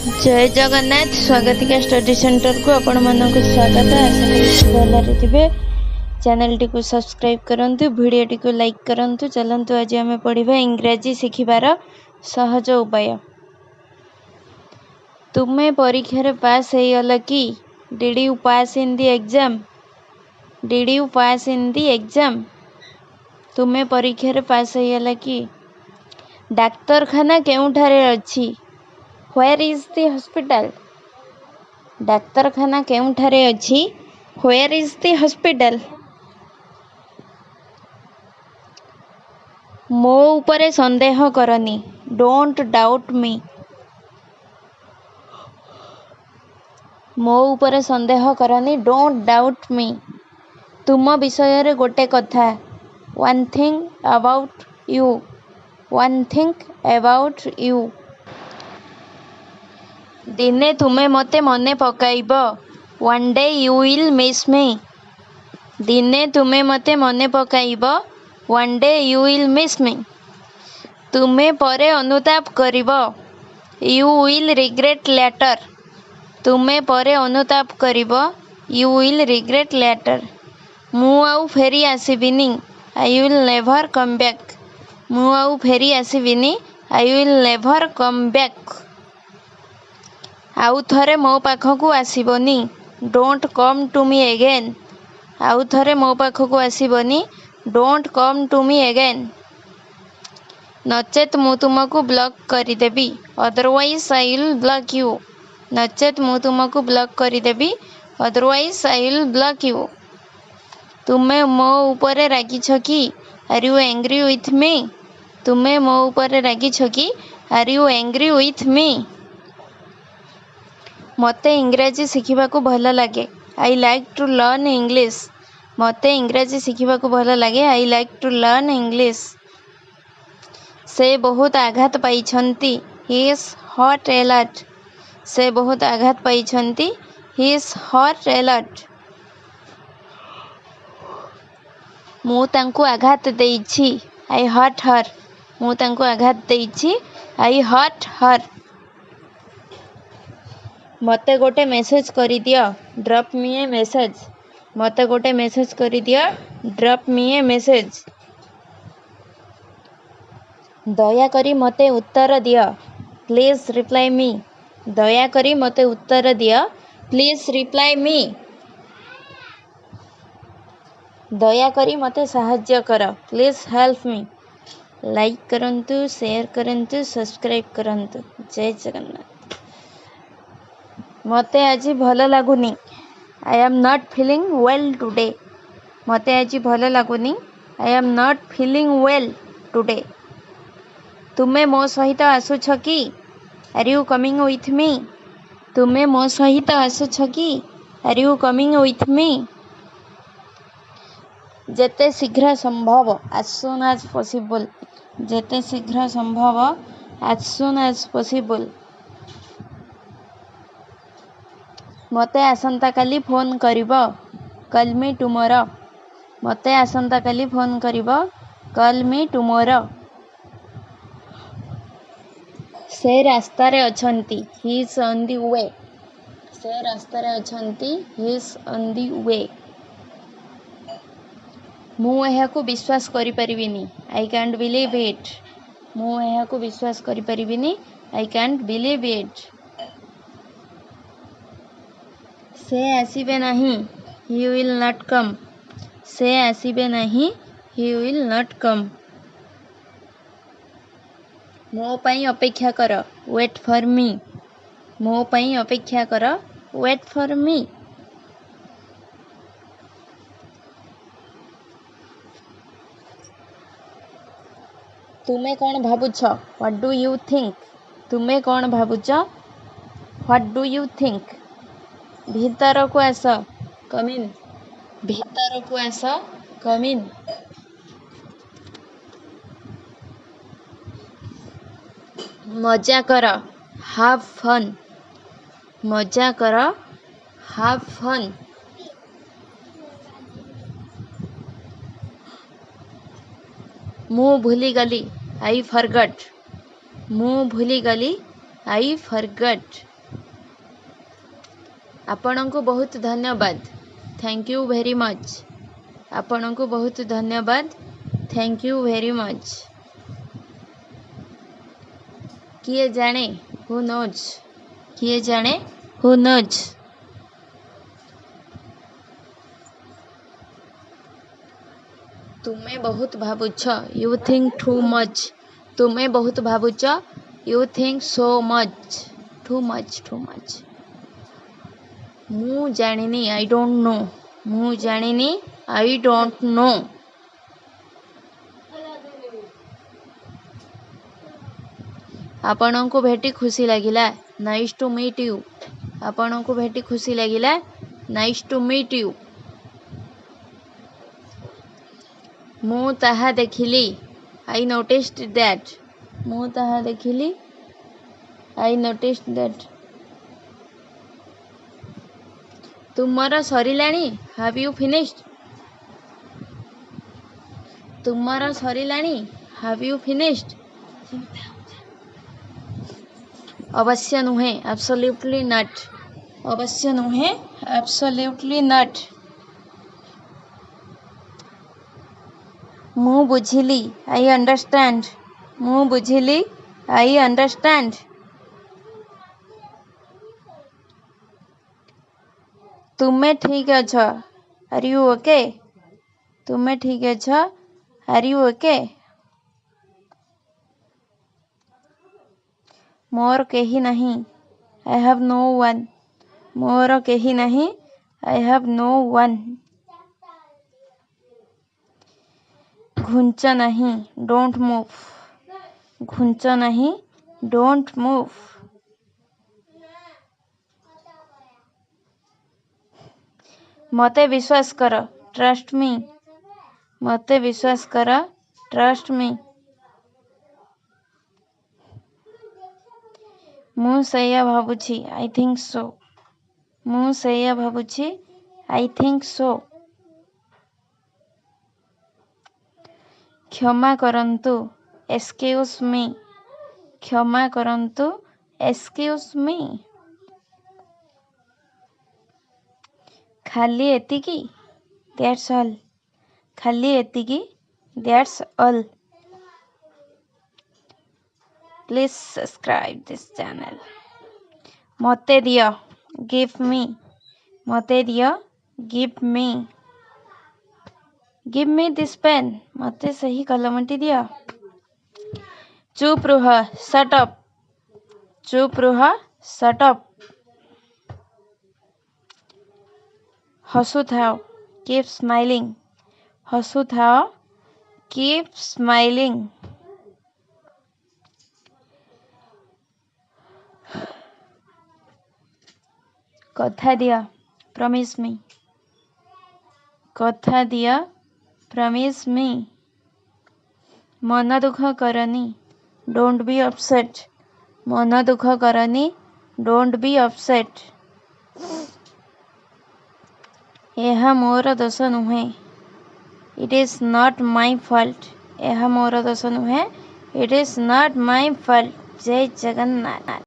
ଜୟ Jagannath. Swagatika study ସେଣ୍ଟରକୁ ଆପଣମାନଙ୍କୁ ସ୍ୱାଗତ। ଆଶା କରୁଛି ଭଲରେ ଥିବେ। ଚ୍ୟାନେଲଟିକୁ ସବସ୍କ୍ରାଇବ୍ କରନ୍ତୁ, ଭିଡ଼ିଓଟିକୁ ଲାଇକ୍ କରନ୍ତୁ। ଚାଲନ୍ତୁ, ଆଜି ଆମେ ପଢ଼ିବା ଇଂରାଜୀ ଶିଖିବାର ସହଜ ଉପାୟ। ତୁମେ ପରୀକ୍ଷାରେ ପାସ୍ ହେଇଗଲ କି? Did you pass in the exam? Did you pass in the exam? ତୁମେ ପରୀକ୍ଷାରେ ପାସ୍ ହେଇଗଲ କି? ଡାକ୍ତରଖାନା କେଉଁଠାରେ ଅଛି? Where is the hospital? ଡାକ୍ତରଖାନା କେଉଁଠାରେ ଅଛି? Where is the hospital? ମୋ ଉପରେ ସନ୍ଦେହ କରନି। Don't doubt me. ମୋ ଉପରେ ସନ୍ଦେହ କରନି। Don't doubt me. ତୁମ ବିଷୟରେ ଗୋଟେ କଥା। One thing about you. One thing about you. ଦିନେ ତୁମେ ମୋତେ ମନେ ପକାଇବ। One day you will miss me. ଦିନେ ତୁମେ ମୋତେ ମନେ ପକାଇବ। One day you will miss me. ତୁମେ ପରେ ଅନୁତାପ କରିବ। You will regret later. ତୁମେ ପରେ ଅନୁତାପ କରିବ। You will regret later. ମୁଁ ଆଉ ଫେରି ଆସିବିନି। I will never come back. ମୁଁ ଆଉ ଫେରି ଆସିବିନି। I will never come back. ଆଉ ଥରେ ମୋ ପାଖକୁ ଆସିବନି। Don't come to me again. ଆଉ ଥରେ ମୋ ପାଖକୁ ଆସିବନି। Don't come to me again. ନଚେତ୍ ମୁଁ ତୁମକୁ ବ୍ଲକ୍ କରିଦେବି। Otherwise I will block you. ନଚେତ୍ ମୁଁ ତୁମକୁ ବ୍ଲକ୍ କରିଦେବି। Otherwise I will block you. ତୁମେ ମୋ ଉପରେ ରାଗିଛ କି? Are you angry with me? ତୁମେ ମୋ ଉପରେ ରାଗିଛ କି? Are you angry with me? ମୋତେ ଇଂରାଜୀ ଶିଖିବାକୁ ଭଲ ଲାଗେ। I like to learn English. ମୋତେ ଇଂରାଜୀ ଶିଖିବାକୁ ଭଲ ଲାଗେ। I like to learn English. ସେ ବହୁତ ଆଘାତ ପାଇଛନ୍ତି। He is hurt a lot. ସେ ବହୁତ ଆଘାତ ପାଇଛନ୍ତି। He is hurt a lot. ମୁଁ ତାଙ୍କୁ ଆଘାତ ଦେଇଛି। I hurt her. ମୁଁ ତାଙ୍କୁ ଆଘାତ ଦେଇଛି। I hurt her. ମୋତେ ଗୋଟେ ମେସେଜ୍ କରିଦିଅ। Drop me a message. ମୋତେ ଗୋଟେ ମେସେଜ୍ କରିଦିଅ। Drop me a message. ଦୟାକରି ମୋତେ ଉତ୍ତର ଦିଅ। Please reply me. ଦୟାକରି ମୋତେ ଉତ୍ତର ଦିଅ। Please reply me. ଦୟାକରି ମୋତେ ସାହାଯ୍ୟ କର। Please help me. Like କରନ୍ତୁ, ସେୟାର କରନ୍ତୁ, ସବସ୍କ୍ରାଇବ୍ କରନ୍ତୁ। ଜୟ ଜଗନ୍ନାଥ। ମୋତେ ଆଜି ଭଲ ଲାଗୁନି। I am not feeling well today. ମୋତେ ଆଜି ଭଲ ଲାଗୁନି। I am not feeling well today. ତୁମେ ମୋ ସହିତ ଆସୁଛ କି? Are you coming with me? ତୁମେ ମୋ ସହିତ ଆସୁଛ କି? Are you coming with me? ଯେତେ ଶୀଘ୍ର ସମ୍ଭବ। As soon as possible. ଯେତେ ଶୀଘ୍ର ସମ୍ଭବ। As soon as possible. ମୋତେ ଆସନ୍ତାକାଲି ଫୋନ୍ କରିବ। Call me tomorrow. ମୋତେ ଆସନ୍ତାକାଲି ଫୋନ୍ କରିବ। Call me tomorrow. ସେ ରାସ୍ତାରେ ଅଛନ୍ତି। He is on the way. ସେ ରାସ୍ତାରେ ଅଛନ୍ତି। He is on the way. ମୁଁ ଏହାକୁ ବିଶ୍ୱାସ କରିପାରିବିନି। I cantt believe ଇଟ୍। ମୁଁ ଏହାକୁ ବିଶ୍ୱାସ କରିପାରିବିନି। I cantt believe ଇଟ୍। ସେ ଆସିବେ ନାହିଁ। He will not come. ସେ ଆସିବେ ନାହିଁ। He will not come. ମୋ ପାଇଁ ଅପେକ୍ଷା କର। Wait for me. ମୋ ପାଇଁ ଅପେକ୍ଷା କର। Wait for me. ତୁମେ କ'ଣ ଭାବୁଛ? What do you think? ତୁମେ କ'ଣ ଭାବୁଛ? What do you think? ଭିତରକୁ ଆସ। Come in. ଭିତରକୁ ଆସ। Come in. ମଜା କର। Have fun. ମଜା କର। Have fun. ମୁଁ ଭୁଲିଗଲି। I forgot. ମୁଁ ଭୁଲିଗଲି। I forgot. ଆପଣଙ୍କୁ ବହୁତ ଧନ୍ୟବାଦ। Thank you very much. ଆପଣଙ୍କୁ ବହୁତ ଧନ୍ୟବାଦ। Thank you very much. କିଏ ଜାଣେ? Who knows? କିଏ ଜାଣେ? Who knows? ତୁମେ ବହୁତ ଭାବୁଛ। You think too much. ତୁମେ ବହୁତ ଭାବୁଛ। You think so much, too much, too much. ମୁଁ ଜାଣିନି। I don't know. ମୁଁ ଜାଣିନି। I don't know. ଆପଣଙ୍କୁ ଭେଟି ଖୁସି ଲାଗିଲା। Nice to meet you. ଆପଣଙ୍କୁ ଭେଟି ଖୁସି ଲାଗିଲା। Nice to meet you. ମୁଁ ତାହା ଦେଖିଲି। I noticed that. ମୁଁ ତାହା ଦେଖିଲି। I noticed that. ତୁମର ସରିଲାଣି? Have you finished? ତୁମର ସରିଲାଣି? Have you finished? ଅବଶ୍ୟ ନୁହେଁ। Absolutely not. ଅବଶ୍ୟ ନୁହେଁ। Absolutely not. ମୁଁ ବୁଝିଲି। I understand. ମୁଁ ବୁଝିଲି। I understand. ତୁମେ ଠିକ୍ ଅଛ? Are you okay? ତୁମେ ଠିକ୍ ଅଛ? Are you okay? ମୋର କେହି ନାହିଁ। I have no one. ମୋର କେହି ନାହିଁ। I have no one. ଘୁଞ୍ଚ ନାହିଁ। Don't move. ଘୁଞ୍ଚ ନାହିଁ। Don't move. ମୋତେ ବିଶ୍ୱାସ କର। Trust me. ମୋତେ ବିଶ୍ୱାସ କର। Trust me. ମୁଁ ସେଇଆ ଭାବୁଛି। I think so. ମୁଁ ସେଇଆ ଭାବୁଛି। I think so. କ୍ଷମା କରନ୍ତୁ। Excuse me. କ୍ଷମା କରନ୍ତୁ। Excuse me. ଖାଲି ଏତିକି? That's all. ଖାଲି ଏତିକି? That's all. Please subscribe this channel. ମୋତେ ଦିଅ। Give me. ମୋତେ ଦିଅ। Give me. Give me this pen. ମୋତେ ସେହି କଲମଟି ଦିଅ। ଚୁପ୍ ରୁହ। Shut up. ଚୁପ୍ ରୁହ। Shut up. ହସୁଥାଅ। Keep smiling. ହସୁଥାଅ। Keep smiling. କଥା ଦିଅ। Promise me. କଥା ଦିଅ। Promise me. ମନ ଦୁଃଖ କରନି। Don't be upset. ମନ ଦୁଃଖ କରନି। Don't be upset. ଏହା ମୋର ଦୋଷ ନୁହେଁ। It is not my fault. ଏହା ମୋର ଦୋଷ ନୁହେଁ। It is not my fault. Jay Jagannath.